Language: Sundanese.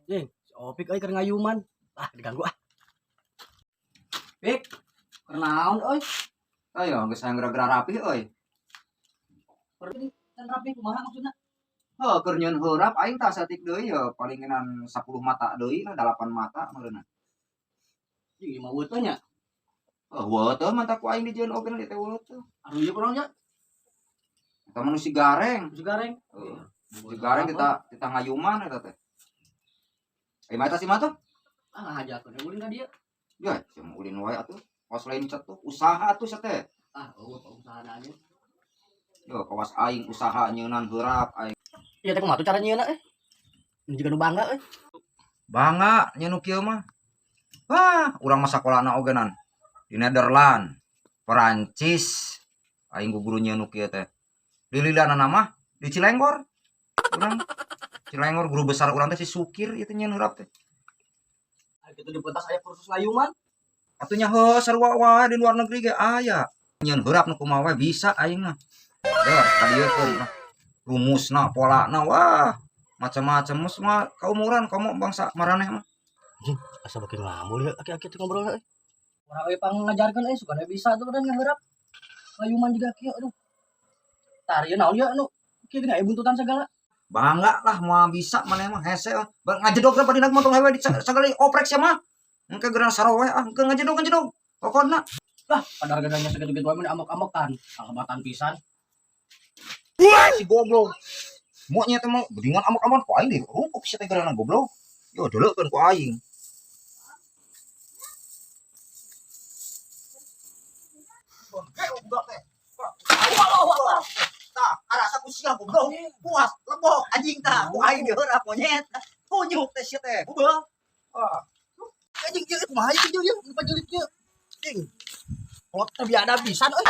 Jing, si Opik euy keur ngayuman. Ah, diganggu ah. Pik, keur naon euy? Ayo, geus hayang geura-geura rapih euy. Keur can rapi kumaha maksudna? Heuh, keur nyieun heurap aing tah saeutik deui ye, palingenan 10 mata deui lah, 8 mata meureunna. Jing, ieu mah weuteun nya. Heuh, weuteun mah ku aing dijieun oge teh weuteun. Aduh, ieu kurang nya. Eta mah nu si gareng. Si gareng. Heuh, si gareng kita kita ngayuman eta teh. Eh, mah eta si mah tuh. Ah, ngajakeun ulin ka dieu. Ya, sia mah ulin wae atuh. Kawas lain cetuh, usaha atuh sia teh. Ah, eueuh usahana aja. Yo, kawas aing usaha nyeunan heurap aing. Ieu teh kumaha tuh cara nyieunna euy? Ini juga nu bangga euy. Bangga nya nu kieu mah. Wah, urang mah sakolana oge nan. Di Nederland, Perancis, aing guru nyieun nu kieu teh. Lililanana mah di Cilenggor. Urang Cilenggor guru besar urang teh si Sukir ieu teh nyieun heurap teh. Ah, kitu di pentas aya kursus ngayuman. Atuh nya heuh sarua wae di luar negeri ge aya. Nyieun heurap nu kumaha wae bisa aing mah. Deuh, ka dieu lah. Rumusna, polana, wah macam-macam mus mah kaumuran komo bangsa maraneh mah. Anjing, asa beuki ngamul ya aki-aki teh ngobrolna euy. Urang euy pang ngajarkeun euy sugana bisa tuh dan ngaheurap. Ngayuman juga kieu aduh. Tar ieu naon ieu anu kieu gini aya buntutan segala. Bangga lah moal bisa maneh mah hese mah. Ngajedog lah padina montong hewe di sagali oprek sia mah. Engke geura sarowe ah, engke ngajedog ngajedog. Pokona Lah, kadar gadanya segitu-gitu wae mun amok-amokan. Kalebatan pisan. Si goblok. Monyet teh mah bedingan amok-amokan ku aing dirupuk sia teh geurana goblok. Yo deleukeun ku aing. Bangke budak teh. Tah, karasa ku sia goblok. Puas, lebok anjing tah. Ku aing diheurap monyet. Kunyuk teh sia teh. Goblok. Ah. Anjing ieu kumaha ieu ieu pajurit ieu. Ding. Kolot teh biadab pisan euy.